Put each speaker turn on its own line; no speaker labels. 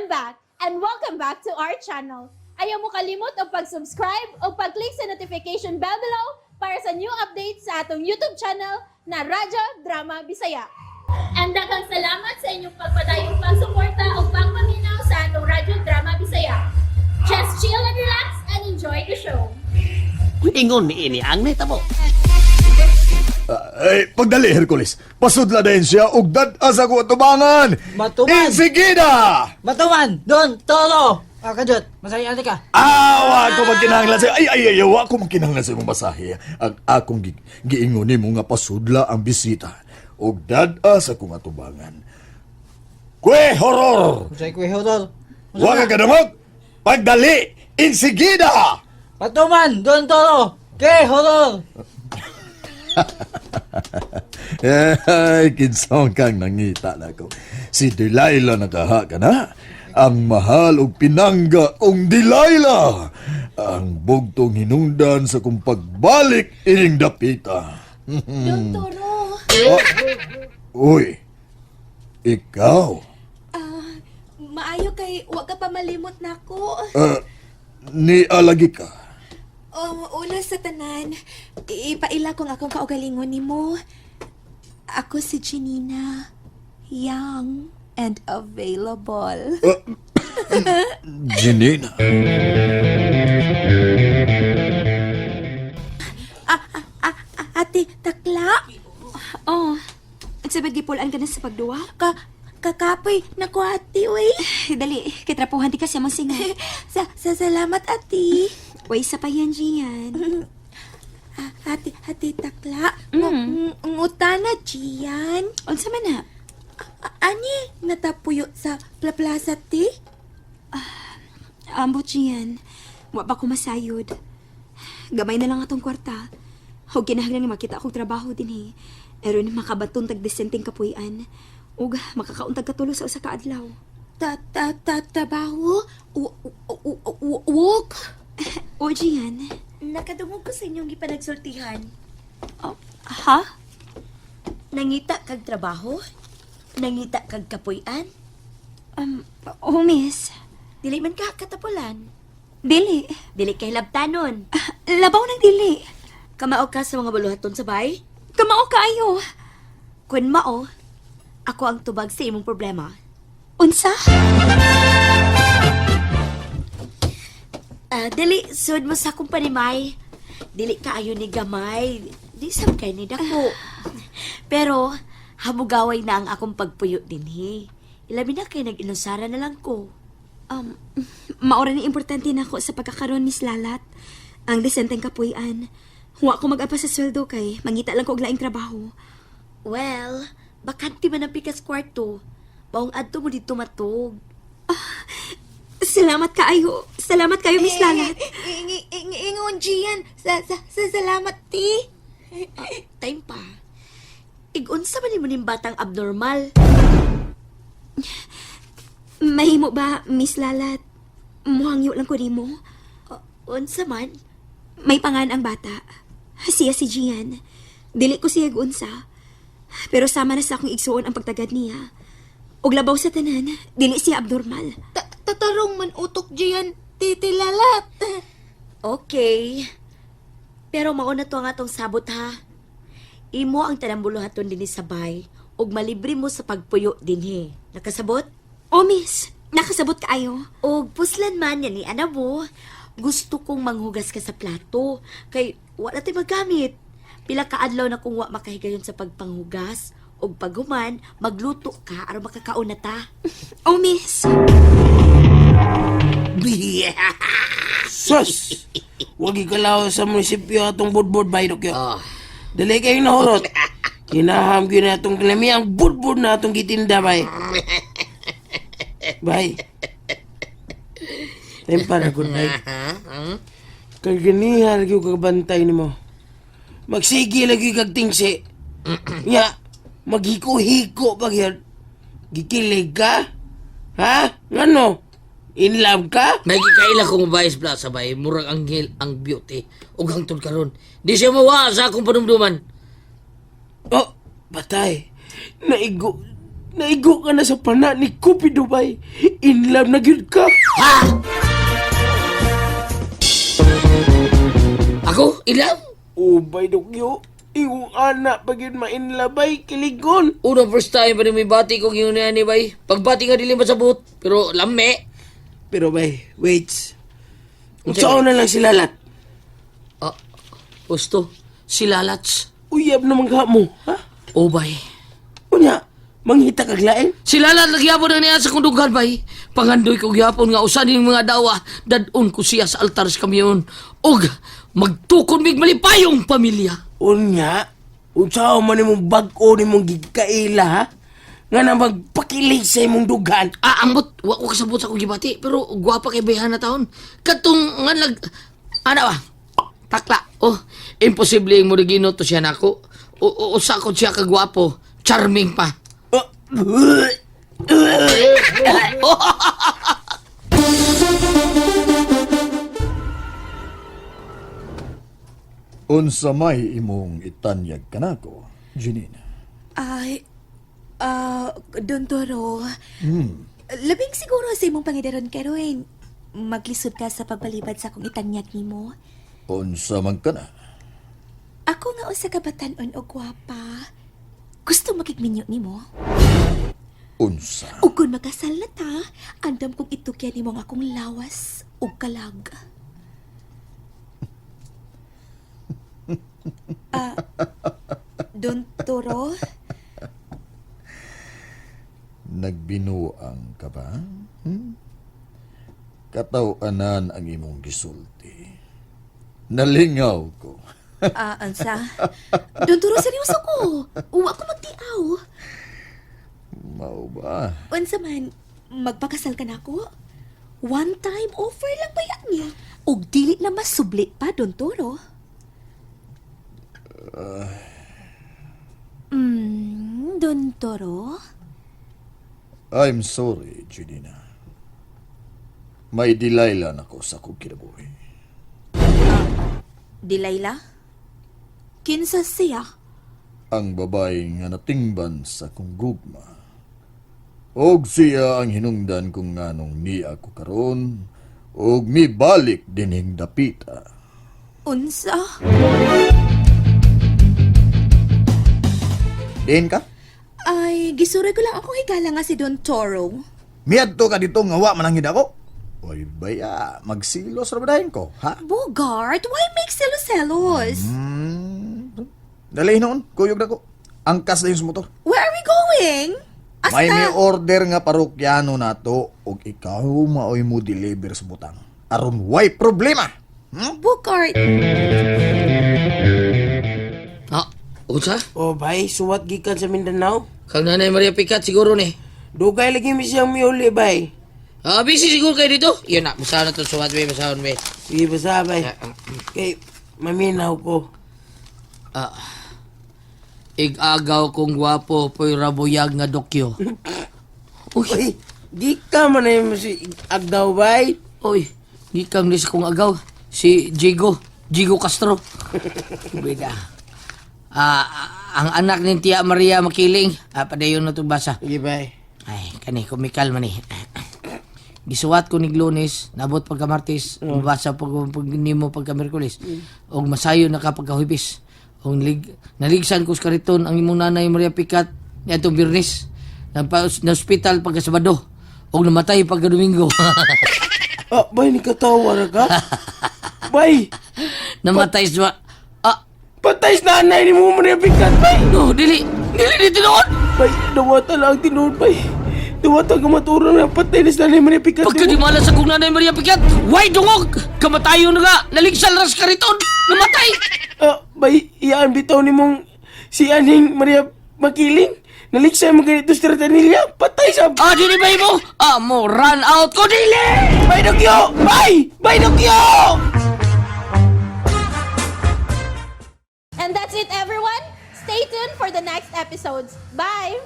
I'm back and welcome back to our channel. Ayaw mo kalimot og pag-subscribe o pag-click sa notification bell below para sa new updates sa atong YouTube channel na Radyo Drama Bisaya. And daghang salamat sa inyong pagpadayong pagsuporta o pagpaminaw sa atong Radyo Drama Bisaya. Just chill and relax and enjoy the show.
Ingon ni ini ang nahitabo.
Ay, pagdali, Hercules. Pasudla din siya og dad-a sa akong atubangan.
Matuman!
Insigida!
Batuman! Don Toro! Ah, kajot, masahi ate ka.
Ah, wa ko magkinahanglan sa ay ay ay, wa ko magkinahanglan sa imong masahe. Ang akong giingon nimo nga pasudla ang bisita og dad-a sa akong atubangan. Kwe horror!
Masahi ko horror.
Wa ka kadungog? Pagdali, insigida!
Batuman! Don Toro! Ke horror!
Ay, kinsong kang nangita na ko. Si Delilah nakaha ka na. Ang mahal og pinangga kong Delilah. Ang bugtong hinungdan sa kong pagbalik ining dapita.
Don Toro,
Oh, uy, ikaw.
Maayo kay wa ka pa malimot nako.
Ni alagi ka.
Oh, una sa tanan, ipaila kong akong kaugalingon nimo. Ako si Janina, young and available.
Janina.
Ah, ah, ate, takla.
Oh, at sa gipulan ka na sa pagduwa?
Kakapoy nako ate, uy.
Dali, kitrapuhan di ka siya masinga.
Sa salamat ate.
Uy, sa pa yan, Gian.
Ah, ate, ate takla. Ngutana Gian.
Unsa man na?
Ani natapuyo sa plaplaza ti?
Ambot, Gian. Wa pa ko masayod. Gamay na lang atong kwarta. Huwag kinahanglan nga makita akong trabaho din eh. Aron makabaton tag disenteng kapuy-an. Ug makakauntag katulo sa usa ka adlaw.
Ta ta ta trabaho? Walk?
O, Gian.
Nakadungog ko sa inyong gipanagsultihan.
Oh, ha?
Nangita kag trabaho? Nangita kag kapuy-an?
Oh, miss.
Dili man ka katapulan.
Dili.
Dili kay labtanon.
Ah, labaw ng dili.
Kamao ka sa mga buluhaton sa bay?
Kamao kaayo.
Kun mao, ako ang tubag sa imong problema.
Unsa?
Ah, dili, sud mo sa akong panimay. Dili kaayo ni gamay. Di sab kay ni dako. Pero, hamugaway na ang akong pagpuyo dinhi. Ilabi na kay nag-inusara na lang ko.
Maura ni importante na ako sa pagkakaroon, Miss Lalat. Ang disenteng kapuy-an. Huwa ko mag-apa sa sweldo kay mangita lang ko og laing trabaho.
Well, bakante man ang pikas kwarto. Maong adto mo dito matug.
Salamat kaayo. Salamat kayo, Miss Lalat.
Ingon Gian, sa salamat ti.
Time pa. Igunsa man nimo ning batang abnormal.
Mahimo ba, Miss Lalat? Muhangyo lang ko nimo.
Unsa man?
May pangan ang bata. Siya si Gian. Dili ko siya gunsa. Pero sama na sa akong igsuon ang pagtagad niya. Og labaw sa tanan, dili siya abnormal.
Tatarong man utok Gian, titi lalat.
Okay. Pero mauna to ang atong sabot ha. Imo ang tanang buluhaton dinhi sa bay ug malibre mo sa pagpuyo dinhi. Nakasabot?
Oh, miss, nakasabot kaayo.
Og puslan man yan ni ana mo. Gusto kong manghugas ka sa plato kay wala tay magamit. Pila ka adlaw na kung wa makahigayon sa pagpanghugas ug paghuman magluto ka aron makakaon na ta.
Oh, miss.
Sus! Wag ikalaw sa munisipyo atong budbud bay Dokyo. Dali kayo nahurot. Kinaham gyud na atong ang budbud na atong gitinda bay. Bay. Time para good bay. Kay ganiha lagi ko kabantay nimo. Magsige lagi kag tingsi. Nya, maghiko-hiko pa gyud. Gikilig ka? Ha? Ngano? In love ka?
May gikaila kong babae sa plaza bay, murag anghel ang beauty ug hangtod karon. Di siya mawa sa akong panumduman.
Oh, patay. Naigo. Naigo ka na sa pana ni Cupido, bay. In love na gyud ka.
Ha? Ako? Ilaw?
Oh, bay, Dokyo. Iwong anak pag yun ma-in love, bay. Kiligon.
Unang first time pa ni may bati kong yun ni bay. Pagbati nga dili masabot. Pero lame.
Pero bay, wait. Unsaon na lang sila lat?
Ah, gusto. Si Lalats.
Uyab naman ka mo, ha?
Oh, bay.
Unya, manghita kag lain?
Si Lalat nagyapon na niya sa kundughan, bay. Pangandoy ko gyapon nga usan ning mga dawa. Dadon ko siya sa altar sa kamyon. Og magtukon mig malipayong pamilya.
Unya, unsaon man imong bag-o nimong gikaila, ha? Nga na magpakilig sa imong dugan.
Ah, ambot, wa ko kasabot sa akong gibati, pero gwapa kay bayhan na taon. Katong nga nag ana ba? Takla. Oh, imposible mo rigino to siya nako. O, o usa ko siya kagwapo, charming pa.
Ah,
Unsa may imong itanyag kanako, Janina?
Ay, Don Toro. Labing siguro sa imong pangidaron karon. Maglisod ka sa pagbalibad sa akong itanyag nimo.
Unsa man ka na?
Ako nga usa ka batan-on og gwapa. Gusto makigminyo nimo?
Unsa?
Ug kun makasal na ta, andam kong itukyan nimo ang akong lawas ug kalag. Don Toro?
Nagbinuang ka ba? Hmm? Kataw-anan ang imong gisulti. Nalingaw ko.
Ah, ansa? Don Toro, seryoso ko. Uwa ko magtiaw.
Mao ba?
Unsa man, magpakasal ka na ako? One time offer lang ba yan niya? Ug dili na masubli pa, Don Toro. Don Toro?
I'm sorry, Janina. May Delilah na ko sa akong kinabuhi.
Delilah? Kinsa siya?
Ang babae nga natingban sa akong gugma. Og siya ang hinungdan kung nganong niya ko karon og mibalik dinhing dapita.
Unsa?
Diin ka?
Ay, gisuray ko lang akong higala nga si Don Toro.
Miadto ka dito nga wa mananghid ako. Oy, baya, magsilos ra ba dayon ko, ha?
Bogart, why make selos-selos?
Dali noon, kuyog na ko. Angkas na yung sa motor.
Where are we going? Asta?
May may order nga parokyano nato og ikaw maoy mo deliver sa butang. Aron way problema.
Bogart,
Ah, unsa?
Oh, bay, suwat gikan sa Mindanao.
Kang Nanay Maria Picat siguro ni.
Dugay lagi mi siyang miuli, bay.
Ah, busy siguro kayo dito. Yun na, basahan na to suwat bay, basahon bay.
Sige, basa, bay. Kay, maminaw ko.
Ah. Igagaw kong gwapo po'y rabuyag nga dokyo. Uy,
Uy, di ka man ay si Agdaw, bay.
uy, gikang ni sa kong agaw. Si Jigo, Jigo Castro. Bida. Ah, ang anak ni Tia Maria Makiling. Ah, padayon na itong basa.
Sige, bay.
Ay, kani, kumikal man eh. Gisuwat ko ni Lunes, nabot pagka Martes, mabasa pag nimo pagka Miyerkules. Og masayo na ka pagka Huwebes. Og naligsan ko sa kariton ang imong nanay Maria Picat niadtong Biyernes. Nagpa na ospital pagka Sabado. Og namatay pagka Domingo.
Ah, bay, nikatawa ra ka? Bay,
Namatay sa Ah,
patay sa nanay ni mo Maria Picat, bay.
no, dili. Dili di tinuod.
Bay, dawata lang ang tinuod, bay. Dawata ka maturo na patay na sa nanay Maria Picat.
Pagka di malas akong nanay Maria Picat, why dungog? Kamatayon na nga, naligsan ras kariton, namatay.
Ah, bay, iyaan bitaw ni mong si Aning Maria Makiling. Naliksay mo ganito sa Ratanilla. Patay sa...
Ah, dili ba mo? Ah, mo run out ko dili.
Bay, Dokyo! Bay! Bay, Dokyo!
And that's it, everyone. Stay tuned for the next episodes. Bye!